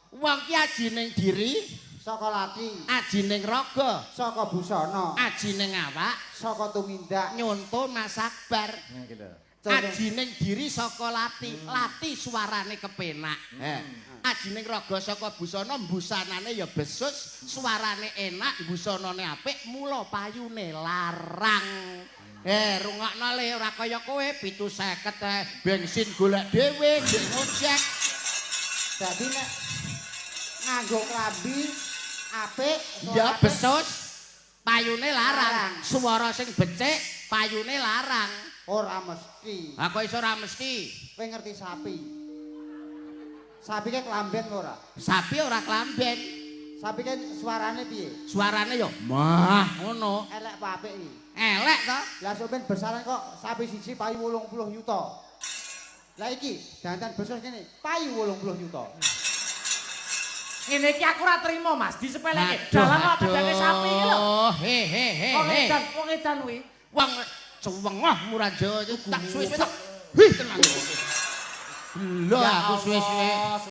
Wong ki ajining diri, Saka lati, ajining raga, saka busana, ajining awak, saka tumindak. Nyonto Mas Akbar. Ngene iki lho. Ajining diri saka lati, lati suarane kepenak. Ajining raga saka busana, busanane ya besus, suarane enak, busanane apik, mula payune larang. Rungokno le, ora kaya kowe 750 bensin golek dhewe, ndek ngojek. Dadi nek nganggo klambi apik, Ya suarane besus, payune larang. Larang. Suara sing becik, payune larang. Ora mesti. Ha kok iso ora mesti? Kowe ngerti sapi? Sapi ke klamben ora? Sapi ora klamben. Sapi ke suarane piye? Suarane ya mah ngono. Elek apa apik iki? Elek to? Lah sok ben besaran kok sapi siji payu 80 yuta. Lah iki dandan besus ngene, payu 80 yuta. Ngene iki aku ora trimo, Mas, disepeleke. Aduh, Dalang kok kadane sapi iki lho. He he he Wong he. edan, wong edan kuwi. Wong cuwengah murah Jawa tak suwe-suwe tak. Hih, tenan. Lho Ya aku suwe-suwe. Allah.